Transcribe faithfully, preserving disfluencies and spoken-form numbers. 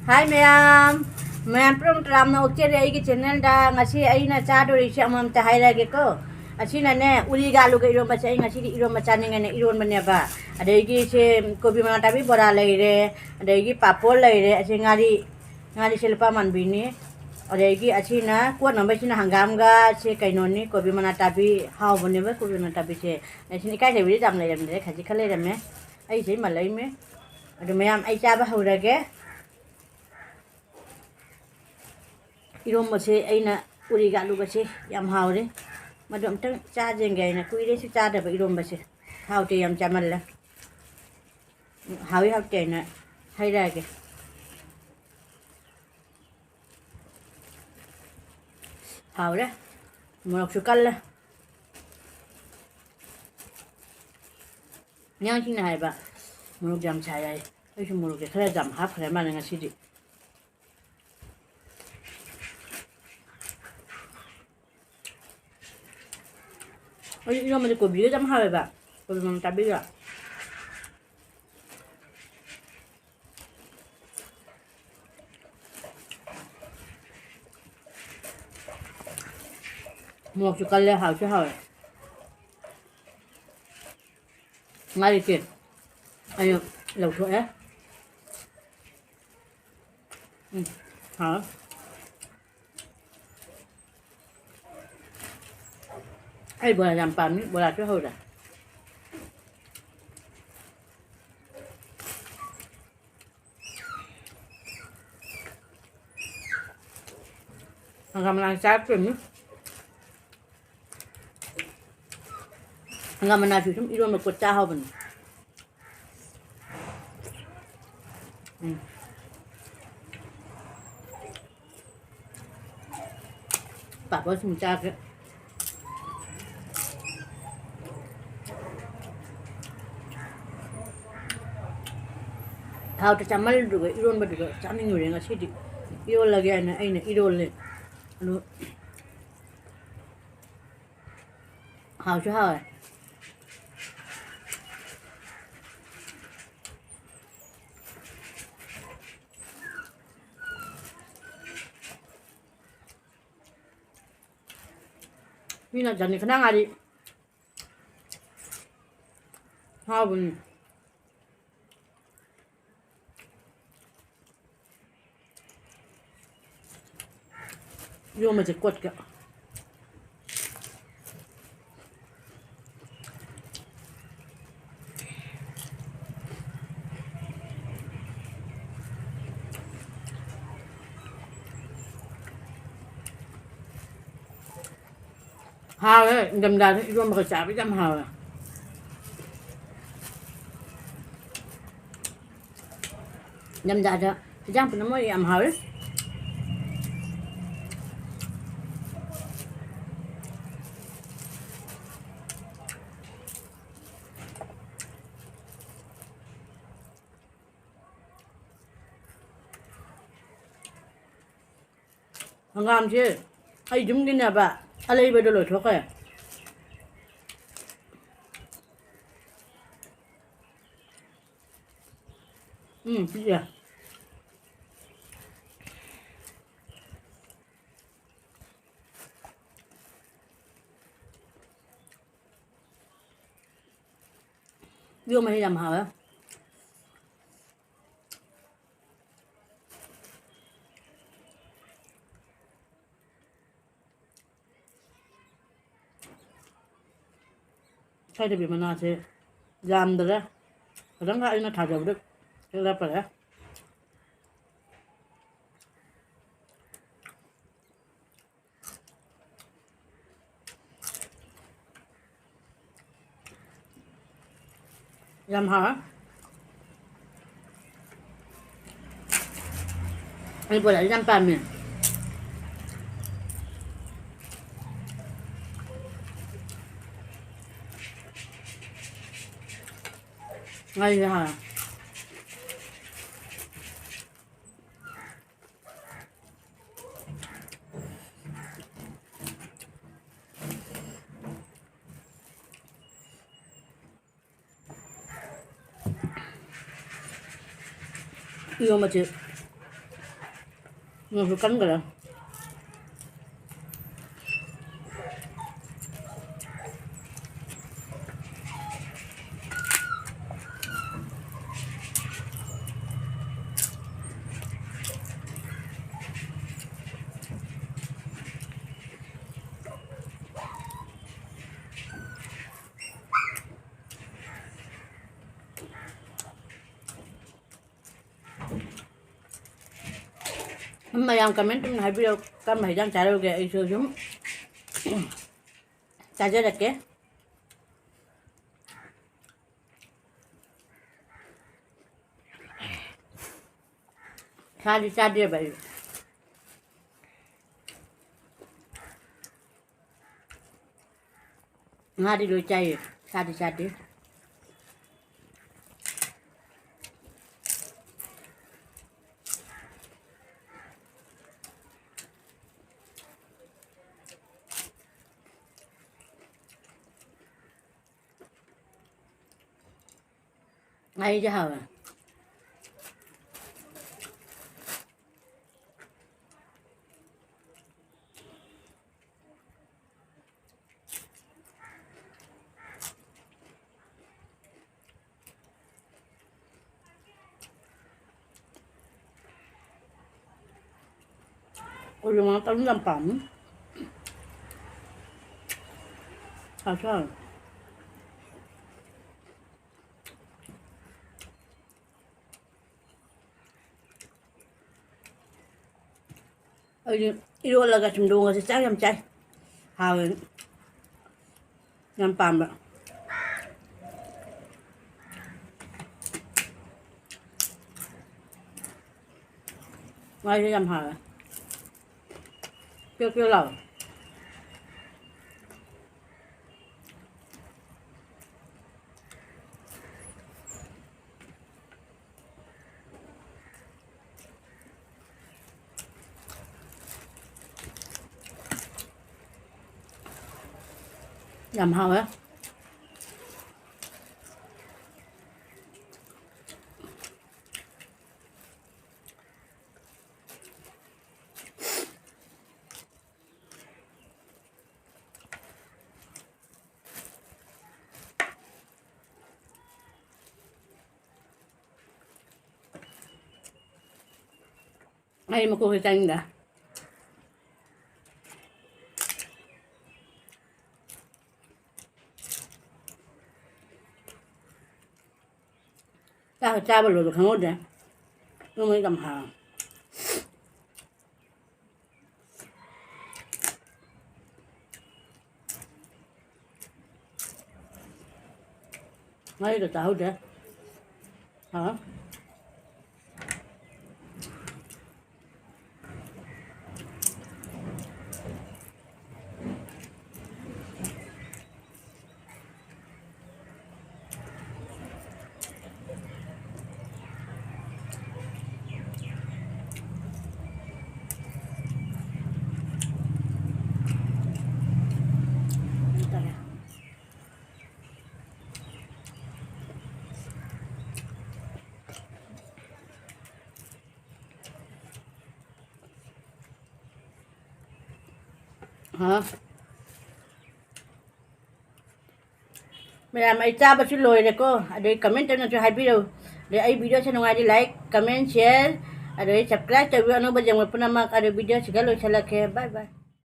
ꯍꯥꯏ ꯃꯌꯥꯝ, ꯃꯌꯥꯝ ꯄꯨꯝꯅꯃꯛ ꯇꯔꯥꯝꯅ ꯑꯣꯛꯆꯔꯤ ꯑꯩꯒꯤ ꯆꯦꯅꯦꯜꯗ꯫ ꯉꯁꯤ ꯑꯩꯅ ꯆꯥꯗꯣꯔꯤꯁꯦ ꯑꯃꯃꯝꯇ ꯍꯥꯏꯔꯛꯑꯒꯦꯀꯣ꯫ ꯑꯁꯤꯅꯅꯦ, ꯎꯔꯤꯒ ꯑꯂꯨꯒ ꯏꯔꯣꯟꯕꯁꯦ ꯑꯩ ꯉꯁꯤꯗꯤ ꯏꯔꯣꯟꯕ ꯆꯥꯅꯤꯡꯉꯦꯅ ꯏꯔꯣꯟꯕꯅꯦꯕ꯫ ꯑꯗꯒꯤ ꯁꯦ ꯀꯣꯕꯤ ꯃꯅꯥ ꯇꯥꯕꯤ ꯕꯣꯔꯥ ꯂꯩꯔꯦ, ꯑꯗꯒꯤ ꯄꯥꯐꯣꯔ ꯂꯩꯔꯦ, ꯑꯁꯤ ꯉꯥꯔꯤ, ꯉꯥꯔꯤꯁꯦ ꯂꯨꯄꯥ ꯃꯥꯟꯕꯤꯅꯤ꯫ ꯑꯗꯒꯤ ꯑꯁꯤꯅ ꯀꯣꯠꯅꯕꯁꯤꯅ ꯍꯪꯒꯥꯝꯒ ꯁꯦ ꯀꯩꯅꯣꯅꯤ, ꯀꯣꯕꯤ ꯃꯅꯥ ꯇꯥꯕꯤ ꯍꯥꯎꯕꯅꯦꯕ ꯀꯣꯕꯤ ꯃꯅꯥ ꯇꯥꯕꯤꯁꯦ꯫ ꯑꯁꯤꯅ ꯏꯀꯥꯏ ꯊꯕꯤꯗꯤ ꯌꯥꯝ ꯂꯩꯔꯝꯗ꯭ꯔꯦ, ꯈꯖꯤꯛ ꯈꯔ ꯂꯩꯔꯝꯃꯦ꯫ ꯑꯩꯁꯦ ꯃꯜꯂꯛꯏꯃꯦ꯫ ꯑꯗꯨ ꯃꯌꯥꯝ ꯑꯩ ꯆꯥꯕ ꯍꯧꯔꯒꯦ꯫ ꯏꯔꯣꯝꯕꯁꯦ ꯑꯩꯅ ꯎꯔꯤꯒ ꯑꯂꯨꯒꯁꯦ ꯌꯥꯝ ꯍꯥꯎꯔꯦ꯫ ꯃꯗꯨ ꯑꯝꯇꯪ ꯆꯥꯖꯦꯟꯒꯦ ꯍꯥꯏꯅ ꯀꯨꯏꯔꯦꯁꯨ ꯆꯥꯗꯕ ꯏꯔꯣꯝꯕꯁꯦ꯫ ꯍꯥꯎꯇꯦ ꯌꯥꯝ ꯆꯥꯃꯜꯂꯦ꯫ ꯍꯥꯎꯏ ꯍꯥꯎꯇꯦ ꯍꯥꯏꯅ ꯍꯥꯏꯔꯛꯑꯒꯦ꯫ ꯍꯥꯎꯔꯦ꯫ ꯃꯣꯔꯣꯛꯁꯨ ꯀꯜꯂꯦ꯫ ꯏꯌꯥꯡꯁꯤꯡꯅ ꯍꯥꯏꯕ, "ꯃꯣꯔꯣꯛ ꯌꯥꯝ ꯁꯥꯏ" ꯍꯥꯏ꯫ ꯑꯩꯁꯨ ꯃꯣꯔꯣꯛꯁꯦ ꯈꯔ ꯌꯥꯝ ꯍꯥꯞꯈ꯭ꯔꯦ ꯃꯥꯜꯂꯦ ꯉꯁꯤꯗꯤ꯫ ꯑꯩ ꯏꯔꯣꯝꯕꯗꯤ ꯀꯣꯕꯤꯒ ꯌꯥꯝ ꯍꯥꯎꯋꯦꯕ, ꯀꯣꯕꯤ ꯃꯔꯣꯛ ꯇꯥꯕꯤꯒ꯫ ꯃꯣꯔꯣꯛꯁꯨ ꯀꯜꯂꯦ, ꯍꯥꯎꯁꯨ ꯍꯥꯎꯋꯦ꯫ ꯉꯥꯔꯤꯁꯦ ꯑꯩꯅ ꯂꯧꯊꯣꯛꯑꯦ꯫ ꯎꯝ, ꯍꯥꯎꯋꯦ꯫ ꯑꯩ ꯕꯣꯔꯥ ꯌꯥꯝ ꯄꯥꯝꯃꯤ, ꯕꯣꯔꯥꯁꯨ ꯍꯧꯔꯦ꯫ ꯍꯪꯒꯥꯝ ꯃꯅꯥ ꯆꯥꯔꯛꯇꯣꯏꯅꯤ꯫ ꯍꯪꯒꯥꯝ ꯃꯅꯥꯁꯨ ꯁꯨꯝ ꯏꯔꯣꯟꯕ ꯀꯣꯠ ꯆꯥ ꯍꯥꯎꯕꯅꯤ꯫ ꯎꯝ꯫ ꯄꯥꯐꯣꯔ ꯁꯨꯝ ꯆꯥꯒꯦ꯫ ꯊꯥꯎꯗ ꯆꯥꯃꯜꯂꯨꯕ ꯏꯔꯣꯟꯕꯗꯨꯗ ꯆꯥꯅꯤꯡꯉꯨꯔꯦ ꯉꯁꯤꯗꯤ꯫ ꯏꯔꯣꯜꯂꯒꯦ ꯍꯥꯏꯅ ꯑꯩꯅ ꯏꯔꯣꯜꯂꯦ꯫ ꯑꯗꯨ ꯍꯥꯎꯁꯨ ꯍꯥꯎꯋꯦ꯫ ꯃꯤꯅ ꯆꯥꯅꯤ ꯈꯅꯥ ꯉꯥꯔꯤ꯫ ꯍꯥꯎꯕꯅꯤ꯫ ꯏꯔꯣꯝꯕꯁꯦ ꯀꯣꯠꯀꯦ꯫ ꯍꯥꯎꯋꯦ, ꯏꯪꯊꯝꯊꯥꯗ ꯏꯔꯣꯝꯕꯒ ꯆꯥꯕ ꯌꯥꯝ ꯍꯥꯎꯋꯦ꯫ ꯏꯪꯊꯝꯊꯥꯗ ꯏꯟꯖꯥꯡ ꯄꯨꯝꯅꯃꯛ ꯌꯥꯝ ꯍꯥꯎꯋꯦ꯫ ꯍꯪꯒꯥꯝꯁꯦ ꯑꯩ ꯌꯨꯝꯒꯤꯅꯦꯕ, ꯑꯂꯩꯕꯗꯣ ꯂꯣꯏꯊꯣꯛꯈ꯭ꯔꯦ꯫ ꯎꯝ, ꯄꯤꯛꯑꯦ꯫ ꯏꯔꯣꯝꯕꯁꯦ ꯌꯥꯝ ꯍꯥꯎꯋꯦ꯫ ꯏꯀꯥꯏꯗꯕꯤ ꯃꯅꯥꯁꯦ ꯌꯥꯝꯗ꯭ꯔꯦ, ꯈꯤꯇꯪꯈꯛ ꯑꯩꯅ ꯊꯥꯖꯕꯗ ꯍꯦꯛꯂꯛꯄꯅꯦ꯫ ꯌꯥꯝ ꯍꯥꯎꯋꯦ꯫ ꯑꯩ ꯕꯣꯔꯥꯁꯦ ꯌꯥꯝ ꯄꯥꯝꯃꯦ꯫ ꯉꯥꯔꯤꯁꯦ ꯍꯥꯎꯋꯦ꯫ ꯏꯔꯣꯝꯕꯁꯦ ꯉꯧꯁꯨ ꯀꯟꯈ꯭ꯔꯦ꯫ ꯃꯌꯥꯝ comment ꯑꯗꯨꯝ ꯍꯥꯏꯕꯤꯔꯛꯑꯣ, ꯀꯔꯝꯕ ꯍꯤꯟꯖꯥꯡ ꯆꯥꯔꯨꯒꯦ? ꯑꯩꯁꯨ ꯑꯗꯨꯝ ꯆꯥꯖꯔꯛꯀꯦ꯫ ꯁꯥꯗꯤ ꯆꯥꯗꯦꯕ ꯑꯩ꯫ ꯉꯥꯗꯤ ꯂꯣꯏ ꯆꯥꯏꯌꯦ, ꯁꯥꯗꯤ ꯆꯥꯗꯦ꯫ ꯉꯥꯔꯤꯁꯦ ꯍꯥꯎꯋꯦ꯫ ꯑꯩꯈꯣꯏꯁꯨ ꯉꯥ ꯇꯔꯨꯝ ꯌꯥꯝ ꯄꯥꯝꯃꯤ꯫ ꯍꯥꯎꯁꯨ ꯍꯥꯎꯋꯦ꯫ ꯑꯩꯗꯤ ꯏꯔꯣꯜꯂꯒ ꯁꯨꯝ ꯂꯣꯡꯉꯁꯨ ꯆꯥꯛ ꯌꯥꯝ ꯆꯥꯏ꯫ ꯍꯥꯎꯋꯦ꯫ ꯌꯥꯝ ꯄꯥꯝꯕ꯫ ꯃꯥꯁꯦ ꯌꯥꯝ ꯍꯥꯎꯋꯦ꯫ ꯀ꯭ꯌꯣ ꯀ꯭ꯌꯣ ꯂꯥꯎꯋꯦ꯫ ꯌꯥꯝ ꯍꯥꯎꯋꯦ꯫ ꯑꯩ ꯃꯀꯣꯛꯁꯦ ꯆꯥꯅꯤꯡꯗꯦ꯫ ꯆꯥꯛ ꯆꯥꯕ ꯂꯣꯏꯕ ꯈꯪꯍꯧꯗꯦ꯫ ꯅꯣꯡꯃꯩ ꯌꯥꯝ ꯍꯥꯎ꯫ ꯉꯥꯔꯤꯒ ꯆꯥꯍꯧꯗꯦ꯫ ꯍꯥ? ꯍꯥ? ꯃꯌꯥꯝ, ꯑꯩ ꯆꯥꯕꯁꯨ ꯂꯣꯏꯔꯦꯀꯣ꯫ ꯑꯗꯩ comment ꯑꯣꯏꯅꯁꯨ ꯍꯥꯏꯕꯤꯔꯛꯎ꯫ ꯑꯗꯩ ꯑꯩ videoꯁꯦ ꯅꯨꯡꯉꯥꯏꯔꯗꯤ like, comment, share, ꯑꯗꯩ subscribe ꯇꯧꯕꯤꯌꯨ ꯑꯅꯧꯕ ꯌꯦꯡꯕ ꯄꯨꯝꯅꯃꯛ꯫ ꯑꯗꯩ videoꯁꯤꯒ ꯂꯣꯏꯁꯤꯜꯂꯛꯀꯦ꯫ Bye bye꯫